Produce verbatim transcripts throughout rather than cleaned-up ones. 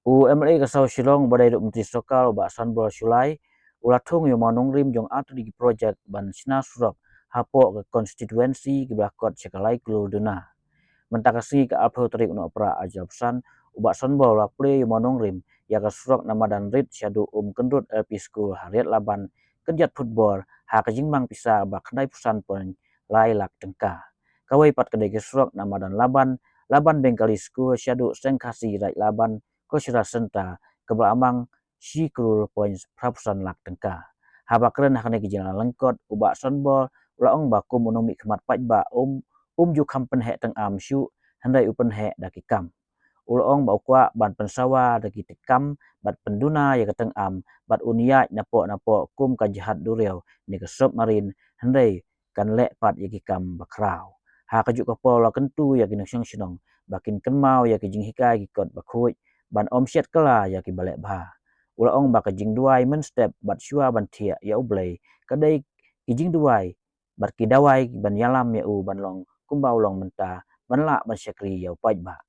U M L A ka South Shillong ba dei ruh Myntri Sorkar u Bah Sanbor Shullai u la thung ïa u mawnongrim jong artylli ki projek ban shna surok hapoh ka konstituensi kiba la kot sha ka lai klur duna. Mynta ka sngi ka arphew tarik u Nohprah arhajar arphew san, u Bah Sanbor u la plie ïa u mawnongrim ïa ka surok na madan Rit shaduh Umkynrut L P School ha Riatlaban, kyndiat phutbor ha ka jingmang pisa ba khyndai phew san point lai lak tyngka. Kawei pat ka dei ka surok na madan Laban, Laban Bengali School shaduh Seng Khasi Riatlaban, Cultural Centre, kaba la mang shi klur point phra phew san lak tyngka. Haba kren ha kane ka jingïalang lyngkot, u Bah Sanbor u la ong ba kum u nongmihkhmat paidbah um, um ju kham pynheh tyngam shuh, hynrei u pynheh da ki kam. U la ong ba u kwah ban pynsawa da ki kam bad pynduna ïa ka tyngam bad un ïaid napoh napoh kum ka jahaj duriaw ne ka submarine, hynrei kan leh pat ïa ki kam ba khraw. Ha kajuh ka por u la kyntu ïa ki nongshong shnong ba kin kynmaw ïa ki jinghikai ki kot ba khuid ban ym shet kylla ïa ki ba leh bha. U la ong ba ka jingduwai mynstep bad shuwa ban thiah ïa U Blei ka dei ki jingduwai bad ki dawai ban ïalam ïa u ban long kumba u long mynta, ban lah ban shakri ïa u paidbah.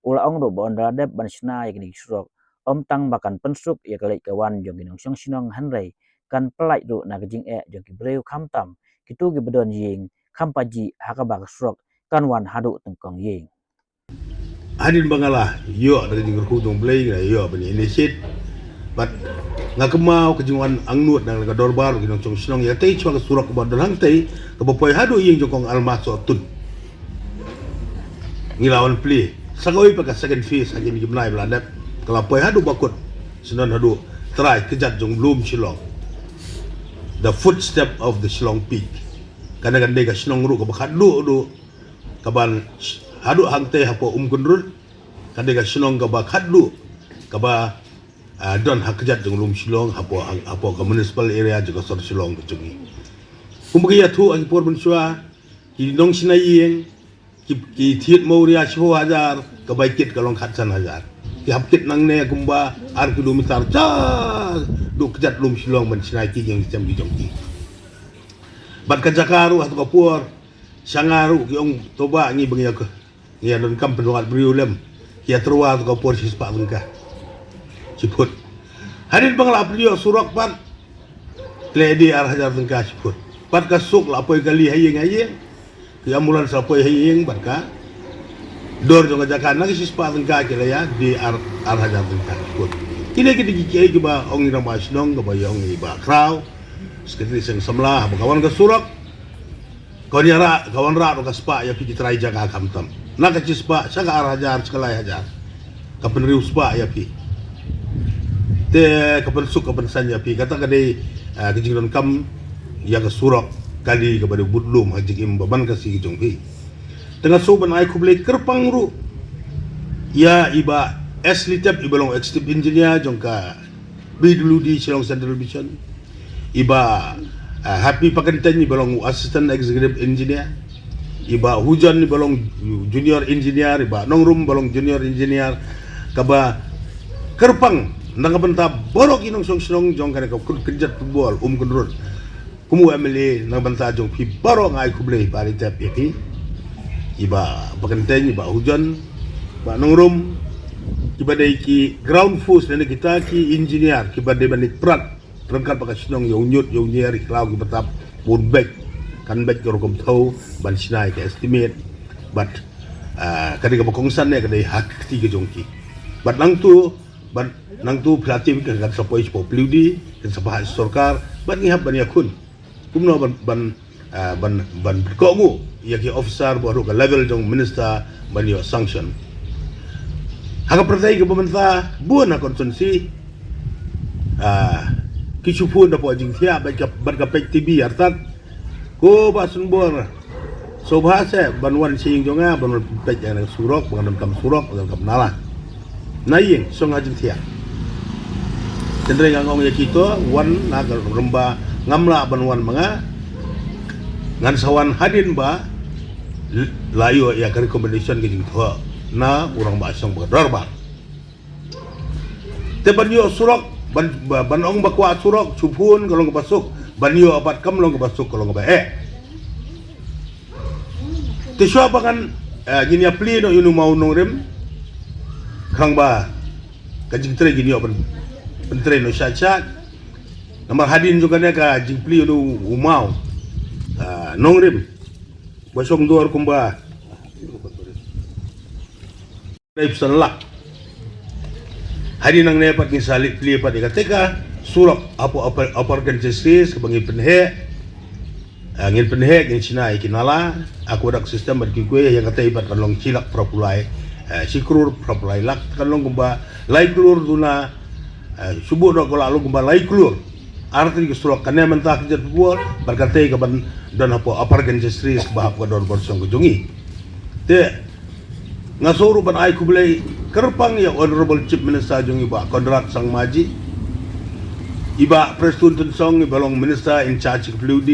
U la ong ruh ba ynda la dep ban shna ïa kine ki surok, ym tang ba kan pynsuk ïa ka leit ka wan jong ki nongshong shnong, hynrei kan pyllait ruh na ka jingeh jong ki briew, khamtam kito kiba don ïing, kham pajih ha kaba ka surok kan wan haduh tyngkong ïing. Hadien ba nga la ïoh da ka jingkyrkhu jong U Blei, nga la ïoh ban initiate. Bad nga kynmaw ka jingwan angnud na ka dorbar ki nongshong shnong ïa tei shuwa ka surok kaba don hangtei kaba poi haduh ïing jong Kong Alma Sohtun. Ngi la wan plie sa kawei pat ka second phase ha kine ki bnai ba la dep, ka la poi haduh Bakut, shen don haduh trai kjat jong lum Shillong, the footstep of the Shillong Peak. Kane kan dei ka shnong ruh kaba khatduh duh, kaba haduh hangtei hapoh Umkynrut, kan dei ka shnong kaba khatduh kaba, ah, don ha kjat jong lum Shillong, hapoh, hapoh ka municipal area jong ka sor Shillong ka jong ngi. Kumba ki ïathuh ha ki por mynshuwa, ki nongshna ïing, ki, ki thied mawria shiphew hajar, ka bai kit ka long khatsan hajar. Ki hap kit nangne kumba ar kilometer, shaduh kjat lum Shillong ban shna ki ïing shem ki jong ki. Bad ka jaka ruh ha tu ka por, sha nga ruh ki ong, to ba ngi ba ngi ïa ka, ngi ïa donkam pynwad briew lem. Ki ïa tyrwa tu ka por shispah tyngka shi phut. Hadien ba nga la pynïoh surok pat, ki la ïa die ar hajar tyngka shi phut. Pat ka suk la poi kali ha ïing ha ïing. Ki ambulance la poi ha ïing bad ka dor jong ka jaka na ka shispah tyngka ki la ïa die ar, ar hajar tyngka shi phut. Kine ki dei kiei kiba ong i rangbah shnong, kaba ïa ong i Bah Khraw, Secretary Seng Samla, haba ka wan ka surok, ka wan ïa rah, ka wan rah ruh ka spah ïa phi ki trai jaka khamtam. Na ka shispah sha ka ar hajar sha ka lai hajar, ka pynriew spah ïa phi. Te ka pynsuk ka pynsaiñ ïa phi. Kata ka dei, ah, ka jingdonkam ïa ka surok kali kaba dei bud lum ha jingim ba man ka sngi ka jong phi. Te nga shu ban ai khublei kyrpang ruh ïa i Bah Ashley Tep, iba long executive engineer jong ka P W D Shillong Central Division. I Bah, ah, Happy Pakyntein, iba long assistant executive engineer. I Bah Hujon, iba long junior engineer. I Bah Nongrum, iba long junior engineer. Kaba kyrpang na ka bynta baroh ki nongshong shnong jong kane ka kut kynjat football Umkynrut. Kum u M L A na ka bynta jong phi baroh nga ai khublei ba ri tep ïa phi. I Bah Pakyntein, i Bah Hujon, Bah Nongrum, kiba dei ki ground force, ne kita ki engineer kiba dei ban leit prat ryngkat bad ka shnong, ïa u ñiut ïa u ñiar, i khlaw ki btap, bun beit, kan beit ka rukom thew ban shna ïa ka estimate. Bad, ah, ka dei kaba kongsan ne ka dei ha ka kti ka jong ki. Bad nangtu, bad nangtu phi la tip kan, kan sa poi sha P W D, kan sa phah sha sorkar, bad ngi hap ban ïakhun kumno ban, ban, ah, ban, ban kohnguh ïa ki officer baroh ka level jong minister ban ïoh sanction. Ha ka pyrthei kaba mynta bun ha constituency, ah, ki shu phone da poi jingthiah bad ka, bad ka peit T V artat, ko Bah Sanbor, sngewbha seh ban wan sha ïing jong nga, ban wan peit ïa ka surok, ban donkam surok, ban donkam nala. Na ïing shong ha jingthiah. Hynrei nga ong ïa kito, wan na ka rymba, ngam lah ban wan ma nga. Ngan sa wan hadien ba la ïoh ïa ka recommendation ka jingthoh na u rangbah shong ba ka dorbar. Te ban ïoh surok, ban, ba, ban ong ba kwah surok, shu phone ka long kaba suk, ban ïoh pat kam long kaba suk, ka long kaba eh. Te shuwa ba ngan, eh, ngin ïa plie noh ïa u mawnongrim, khnang ba ka jingtrei kin ïoh pyn-, pyntrei noh sha sha. Namar hadien jong kane ka jingplie u maw, ah, nongrim ba shong dor kumba Dei phew san lak. Hadien nangne pat ngin sa leit plie pat ïa kata ka surok hapoh Upper, Upper Ganges Hills kaba ngin pynheh. Ah, ngin pynheh, ngin shna ïa ki nala, aqueduct system bad kiwei kiwei, ïa kata pat kan long shi lak phra phew lai, eh, shi klur phra phew lai lak, kan long kumba lai klur duna, eh, shu bud noh ka la long kumba lai klur. Artylli ki surok, kane mynta ka jingpynbor bad kata kaban don hapoh Upper Ganges Hills ba hap ka dorbar shnong ka jong ngi. Te nga sngew ruh ban ai khublei kyrpang ïa Honorable Chief Minister jong ngi, Bah Conrad Sangma ji, i Bah Prestone Tynsong, iba long Minister in charge ka P W D,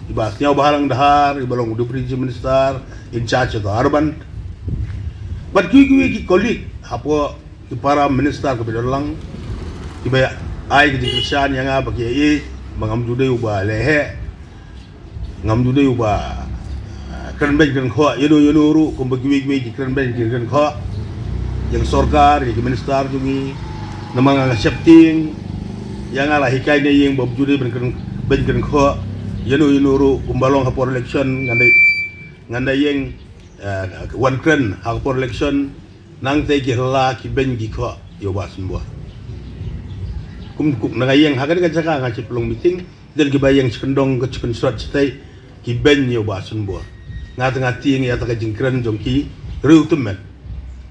i Bah Sniawbhalang Dhar, iba long Deputy Chief Minister in charge ka Urban, bad kiwei kiwei ki colleague hapoh ki para minister kiba don lang, kiba ai ka jingkyrshan ïa nga ba ki ïa, ba ngam ju dei uba lehheh, ngam ju dei uba, ah, kren beiñ kren khoh ïa no ïa no ruh, kumba kiwei kiwei ki kren beiñ ki kren khoh ïa ka sorkar, ïa ki minister jong ngi. Namar nga nga sheptieng, ïa nga la hikai na ïing ba ju dei ban kren beiñ kren khoh ïa no ïa no ruh, kumba long ha por election ngan dei, ngan dei ïeng, eh, wan kren ha por election. Nangta ki hla ki beiñ ki khoh ïa u Bah Synbor. Kum, kum na nga ïeng ha kane ka jaka nga shu pynlong meeting, don kiba ïeng sha kyndong ka sha kynshrot shatei, ki beiñ ïa u Bah Synbor. Nga te nga tieng ïa kata ka jingkren jong ki riewtymmen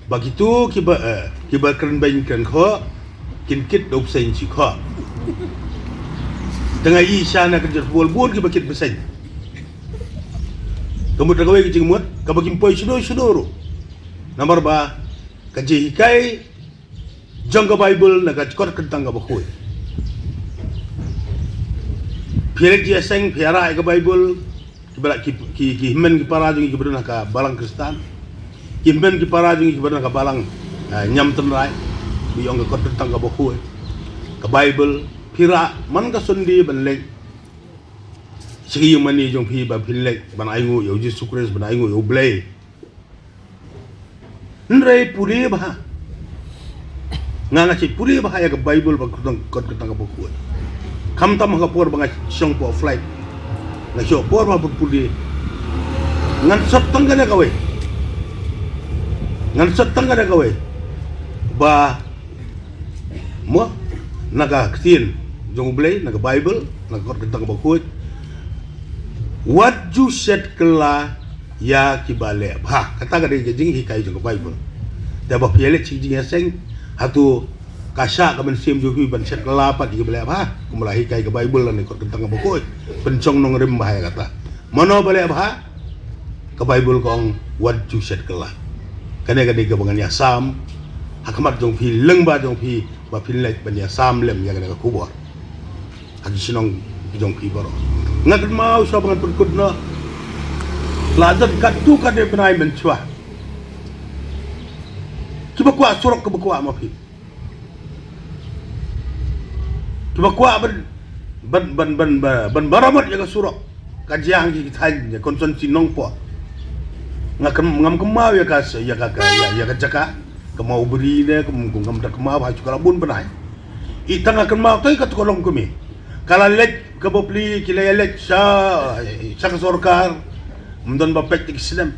ba kito kiba, eh, kiba kren beiñ kren khoh kin kit da u bseiñ shi khoh. Te nga ïohi sha na ka jingpynbor bun kiba kit bseiñ. Ka mut da kawei ka jingmut kaba kim poi shuh shuh ruh. Namar ba ka jinghikai jong ka Baibl na ka kot kyntang kaba khuid. Phi leit ïaseng, phi ïarah ïa ka Baibl, kiba la, ki, ki, ki hynmen ki para jong ngi kiba don ha ka balang Khristan, ki hynmen ki para jong ngi kiba don ha ka balang, eh, niam tynrai, ba ïong ka kot kyntang kaba khuid, ka Baibl. Phi rah man ka Sunday ban leit sha ki ïingmane jong phi ba phin leit ban ainguh ïa u Jisu Khrist, ban ainguh ïa u Blei. Hynrei pule bha. Nga nga shu pule bha ïa ka Baibl ba ka kot kyntang kaba khuid. Khamtam ha ka por ba nga shong hapoh flight, nga shu por bha ban pule. Ngan sot tang kane kawei. Ngan sot tang kane kawei. Ba mo, na ka ktien jong u Blei, na ka Baibl, na ka kot kyntang kaba khuid. Wat ju shet kylla ïa kiba leh bha. Kata ka dei ka jinghikai jong ka Baibl. Te ba phi leit sha ki jingïaseng, hato ka shah ka mynsiem jong phi ban shet kylla pat ïa kiba leh bha, kumba la hikai ka Baibl lane kot kyntang kaba khuid? Pynshong nongrim bha ïa kata. Mano ba leh bha? Ka Baibl ka ong wat ju shet kylla. Kane ka dei kaba ngan ïasam ha khmat jong phi lyngba jong phi, ba phin leit ban ïasam lem ïa kane ka khubor ha ki shnong jong phi baroh. Nga kynmaw shuwa ba ngan pynkut noh, la don katto katne bnai mynshuwa, kiba kwah surok kiba kwah ma phi, kiba kwah ban, ban, ban, ban, ban, ban maramot ïa ka surok ka jia ha ki thaiñ, ïa constituency Nongpoh. Nga kyn-, ngam kynmaw ïa ka, ïa ka, ka, ïa, ïa ka jaka, ka Mawbri ne, kum, kum, ngam da kynmaw bha shuh, ka la bun bnai. Ita nga kynmaw te katto ka longkmie ka la leit, ka bapli, ki la ïaleit sha, sha ka sorkar. Ym don ba peit te ki snem.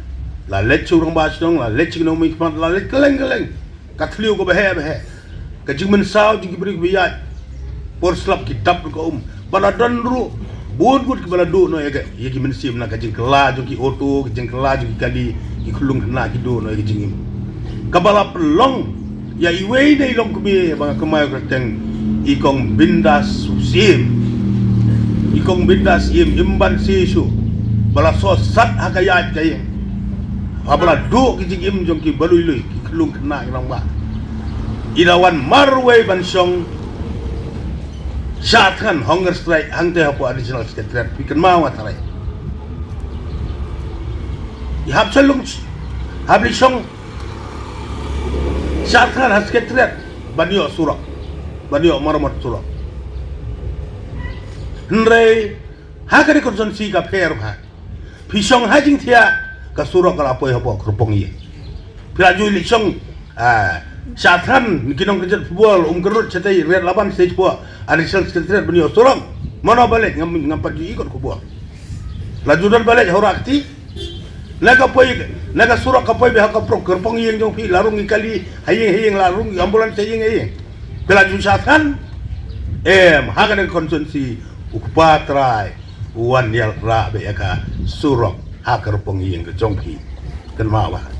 La leit sha u rangbah shnong, la leit sha ki nongmihkhmat, la leit kylleng kylleng. Ka thliew kaba heh ba heh. Ka jingmynsaw jong ki briew kiba ïaid. Por slap ki dap ruh ka um. Ba la don ruh bun ngut kiba la duh noh ïa ka, ïa ki mynsiem na ka jingkylla jong ki auto, ka jingkylla jong ki kali, ki khyllung khynnah ki duh noh ïa ka jingim. Kaba la pynlong ïa iwei na i longkmie ba nga kynmaw ïa ka kyrteng, i Kong Bindas Syiem. I Kong Bindas Syiem, im ban siew shuh. Ba la sohsat ha ka ïaid ka ïeng. Haba la duh ki jingim jong ki ba lui lui, ki khyllung khynnah ki rangbah. I la wan marwei ban shong shah thngan hunger strike hangtei hapoh Additional Secretariat, phi kynmaw nga tharai. I hap sha lung, hap leit shong shah thngan ha Secretariat ban ïoh surok, ban ïoh maramot surok. Hynrei ha kane ka constituency ka pher bha. Phi shong ha Jingthiah, ka surok ka la poi hapoh kyrpong ïing. Phi la ju leit shong, ah, Sha than ki nongkynjat football Umkyrut shatei Riat Laban stage four. Additional secretariat ban ïoh surok. Mano ba leit ngam ngam pat ju i kot khubor. La ju don ba leit hora kti. Na ka poi na ka surok ka poi beh ha ka prok kyrpong ïing jong phi la rung i kali ha ïing ha ïing la rung i ambulance ha ïing ha ïing. Phi la ju sha than. Em ha ka na ka constituency u kpa trai u wan ïalap beh ïa ka surok ha kyrpong ïing ka jong phi. Kynmaw ba.